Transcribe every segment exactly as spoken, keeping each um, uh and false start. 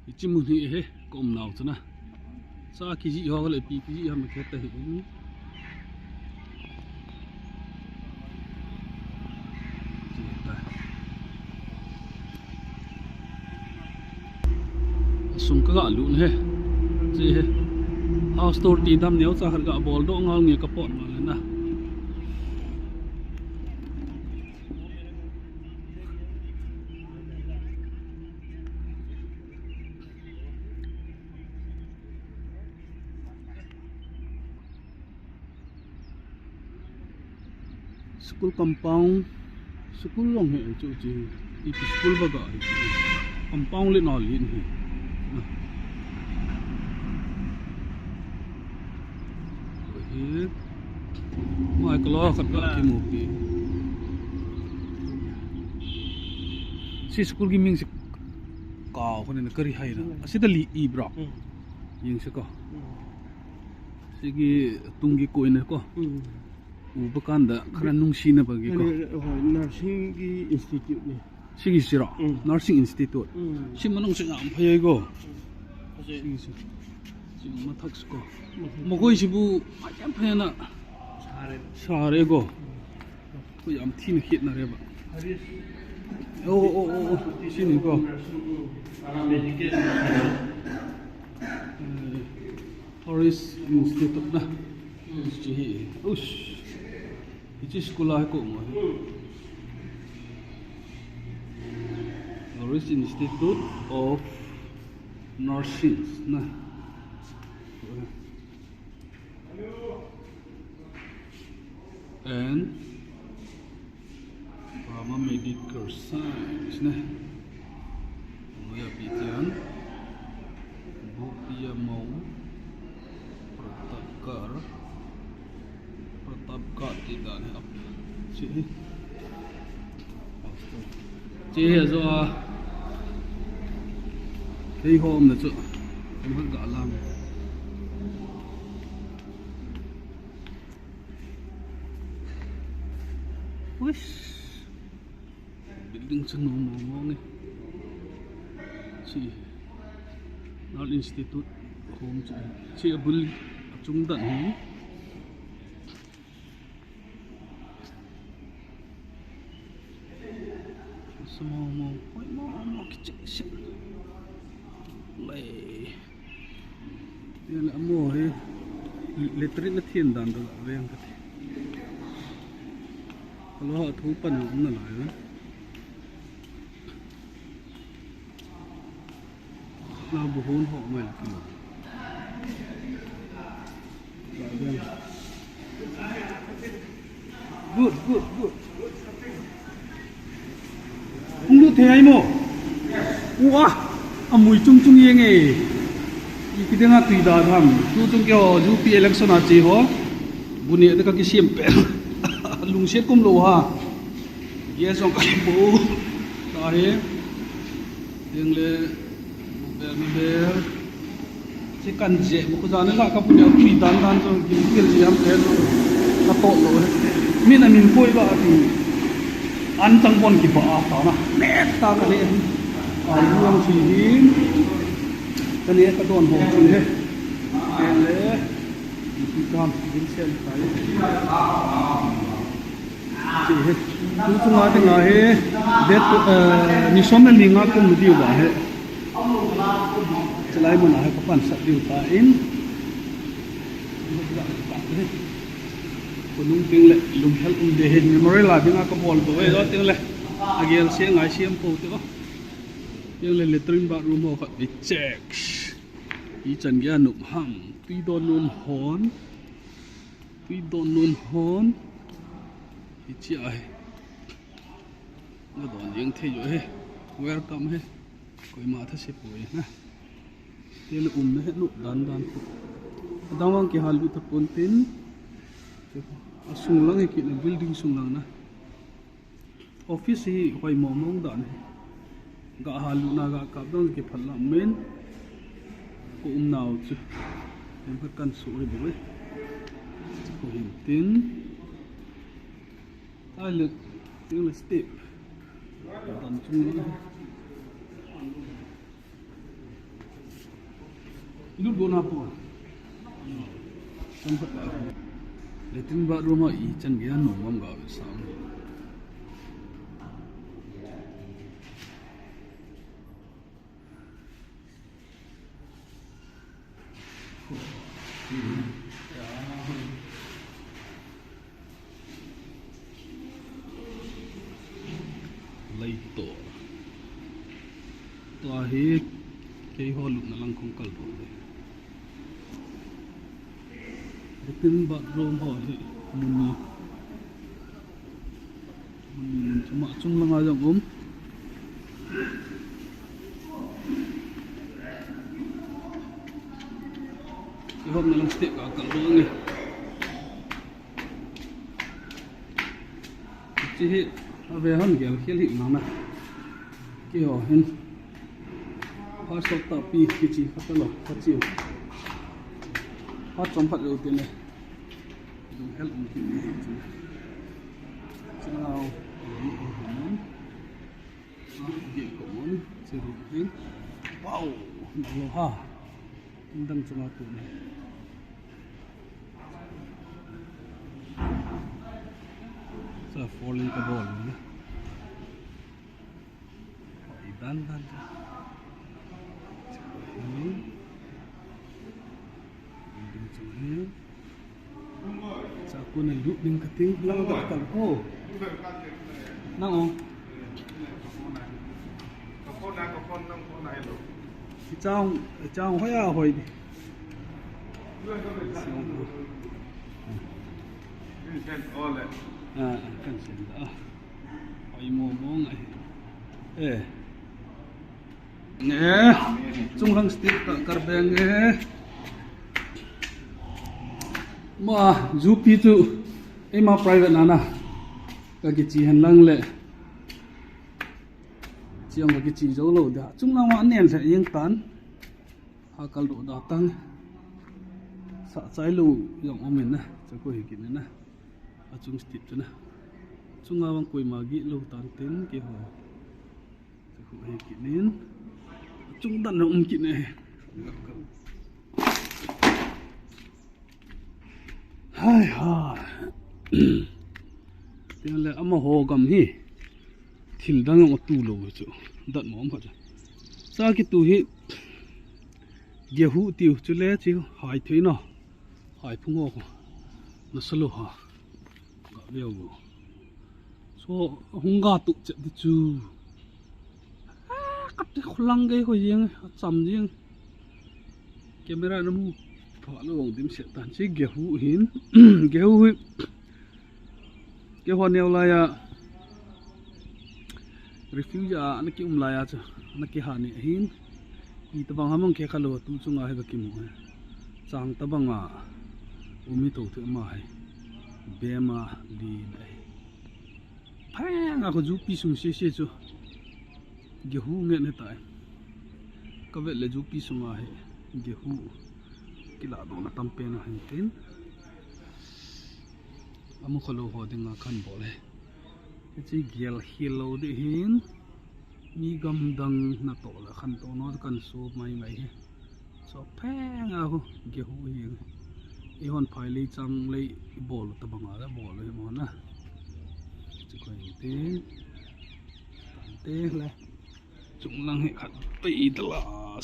Hiche mun hi he, ka umnau chu na. Sa kijih ho le ipi kijih ham khet ta hi. Sung ka ga lut he. Hiche he. House tour ti dam neo cha khat ga bol doh ngal nge ka pot ngal na. School compound, school long hi chu chi, ipi school ba ga hi chi. Compound le na lin hi. Hi. Mai ka lo khat ga kimu pi. Si school ki ming si ka ko ne ka ri hai na. Asi da li i bra. Ying si ko. Sigi tung gi koi na ko. U ba kan da khara nung si na ba gi ko. Ani, hoi, nursing gi institute ni. Sigi sira. Nursing institute. Si manung si ngam phai ko. Sigi si. Si ma thak si ko. Ma koi si bu phai phai na. Sare. Sare ko. Ko yam thi na khit na re ba. Oh, oh, oh, oh. Si ni ko. Harris Institute na. Hiche hi. Ush. Hiche school a hi ko mo. Harris Institute of Nursing na. And Paramedical Science ne. Moya Pitian. Bupia Mou. Pratapgarh. Pratapgarh ti dan hi ap. Chi. Chi hi ajo a. Kei ho umna chu. Kum khat ga lam. Uish. Building chu nom mong mong e. Chi. Nal Institute home chu. Chi a bul a chung dan hi. Sa mong mong. Oi mong mong kichai sin. Lai. Yan amo hi latrine na thian dan da veng ka ti. Alo ha thu pan na lai. Na bu hon ho mai la kilo. Good, good, good. Hung lut thei ai mo. Ua, amui chung chung jeng e. Ipi dinga tui da tham. Tu chung keiho U P election a che ho. Bu neh te ka kisem pen. Lungset kum lou ha. Gas jong ka kipo. Tahi. Ding le. Bel, bel. Chi kan je, mo ko jana la ka pu ya tui dan dan jong gil gil jam te jong. Ka to lo he. Min a min poi ba ti. An chang bon kiba a ta na. Met ta ka ne. A luang si hi. Ka ne ka don ho si he. Ken le. Ipi kam, gil sen ta. Chi hi. Tu chunga dinga hi, date, eh, ni som le ni nga kum diu ba hi. Chulai mun a hi ka pansat diu ta in. Khonung ting le, lunghel um de hi, memorial a dinga ka bol bou e, jo ting le. Agel se ngai siam pou te ko. Ting le latrine bathroom ho khat di check. Ichan gei a nop ham, tui don nom hon. Tui don nom hon. Hiche a hi. Nga don jeng thei jo he. Welcome he. Koima tha se poi na. Tele umna he nop dan dan ko. Adang vang kihal lut tapon tin. Asung lang hi kit na building sung lang na. Office hi hoi mong mong dan hi. Ga hal lutna ga kap dang kiphat lam men. Ko umnau chu. Em khat kan su hi boi. Ko hin tin. Toilet, ting le step. Dan chung lang. Lut go na po. Latrine bathroom a i chan gei a nom am ga ve sam. Lei to. Tua hi keiho lutna lang kong kal doh le. Latrine bathroom ho hi mun ni. Mun ni mun chuma chung langa jong um. Kihopna lang step ka kal doh nge. Hiche hi, ave hon gel khel hi nang na. Keiho hin. Pha sot ta pi kichi khat lo, khat chiu. Pha chom phat lo tin le. Dung hel um tin le. Chunga, um, um, um. Ah, gate ko mun, chiu hin. Wow, nalo ha. Dang chunga tu ni. Sa four lane ka bol ni. Oi, dan, dan, dan. Ni. Ding chung ni. Sa ko na lut ding ka ting. Lang ka kal ko. Nang o. Ka phone na, ka phone nang phone na ilo. Ki chang, chang hoi a hoi di. Kan sen ole. Ah, kan sen da. Hoi mo mo ngai. Eh. Nge. Chunglang step ka kar beng nge. Ma, jupi chu. Eima private na na. Ka kichi hen lang le. Chiang ka kichi jou lou da. Chung lang ma nen sa yeng tan. Ha kal doh da tang. Sa chai lou jong um in na. Cha ko hi kin na. A chung step chu na. Chunga vang koima gi lou tan tin keiho. Cha ko hi kin in. Chung dan na um kin ne. Hai hai. Tin le amaho gam hi. Thil dang jong atu lou chu. Dat mo um kha chu. Cha kitu hi. Gehu tiu chu le chu hai thei na. Hai phung ho. Na sa lou ha. Ga veu. So hung ga tu chet di chu. Ah, kate khulang gei ho jeng, acham jeng. Camera na mu pha lou dim se tan chi gehu hin. Gehu hi. Keiho neo lai a. Refugee a, ana ki um lai a chu. Ana ki ha ni hin. Itobang ham khe kha lou tu chunga hi ka kimu. Chang tobang a. Um hi to thu ma hi. Bema li na hi. Pheng a ko jupi sung se se chu. Gehu ngen he tai. Ka vet le jupi sunga hi. Gehu. Kila dona tam pen a hin tin. Amu kha lou ho dinga kan bol e. Hiche gel khel lou di hin. Mi gam dang na to la khan to no kan su mai mai hi. So pheng a hu gehu hi. Eihon phai lei chang lei bol tobang a la bol hi mo na. Chu ko hin te. Tan te le. Chunglang hi khat pei dala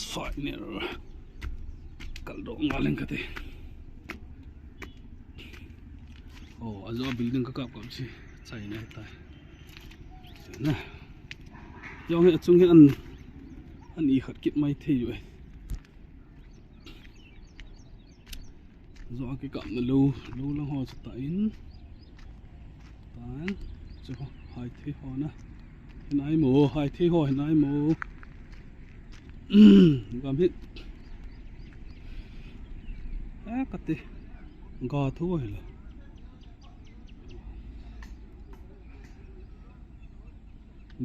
sainer. Kal doh nga leng kate. Oh, ajo building ka kap kap chi. Chai na tai. Na. Jong hi achung hi an, an i khat kit mai thei u e. Zo a kikapna lou, lou lang ho chu ta in. Tan, chu ho, hai thei ho na. Hin ai mo, hai thei ho, hin ai mo. Gam hi. Eh, kati. Ga thu hi la.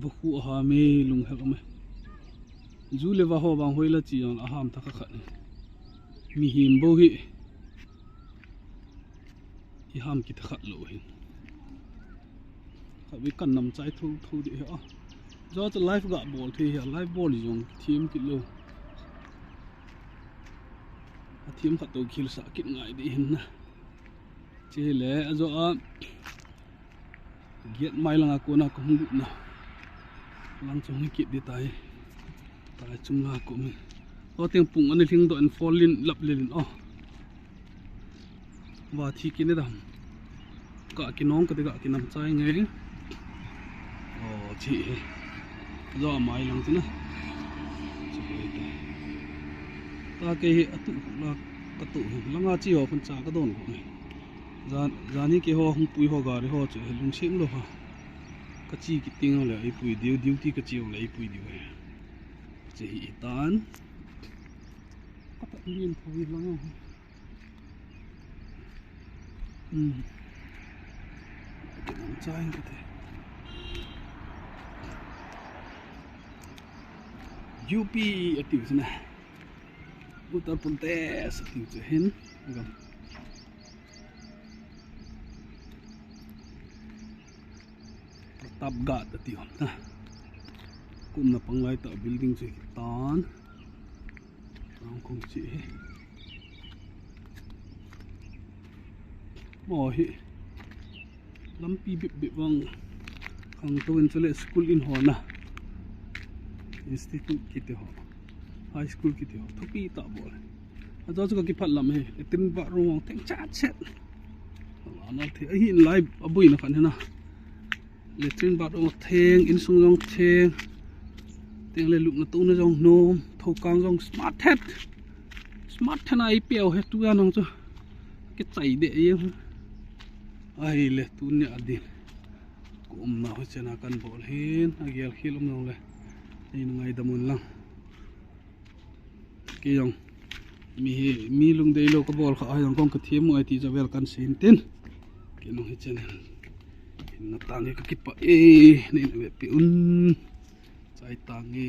Vakhu aham e, lunghel um e. Ju le va ho vang hoi la chi jong aham tha kha khat. Mihem bou hi. I ham kitha khat lou hin. Kha vi kan nam chai tho tho di hi a. Jo cha live ga bol thei hi a, live bol jong thim kit lou. Athem khat to khilsah kit ngai di hin na. Chele ajo a. Giat mai langa kona kahung lut na. Lang chung hi kit di tai. Tai chung la ko mi. O teng pung ani hling do en fall in lap lelin o. Va thi kine dam. Ka kinong ka de ka kinam chai nge. O chi he. Jo mai lang chu na. Chi he te. Ta ke hi atu la ka tu hi langa chi ho phun cha ka don ko nge. Jan, jani ke ho hung pui ho gari ho chu he lungsim lo ha. Ka chi kiting le ai pui diu, diu ti ka chi le ai pui diu he. Che hi tan. Ka ta min pui lang. Hmm. Ke nang chai ka te. U P atiu sina. Uttar Pradesh atiu chu hin. Gam. Pratapgarh atiu na. Kumna panglai ta building chu kitan. Rang kong chi hi. Mo hi. Lampi bip bip vang. Khang to in chule school in ho na. Institute kiti ho. High school kiti ho. Thupi ta bol. Ajo chu ka kiphat lam hi. Latrine bathroom vang theng chat chat. Ala na the. Ahi in lai abui na khan hi na. Latrine bathroom theng, insung jong theng. Teng le lupna tona jong nom, thokang jong smart het. Smart het a i piau he tu anang chu. Kichai de e. Ai le tunia din. Ko umna ho chena kan bol hin, agel khel um jong le. Ei na ngaidam un lang. Kei jong. Mi hi, mi lungdei lou ka bol kha a jong kong ka thiam mo ai ti ja vel kan sin tin. Kei nong hi chen. Hin na tang hi ka kipah e, nei na ve pi un. Chai tang e.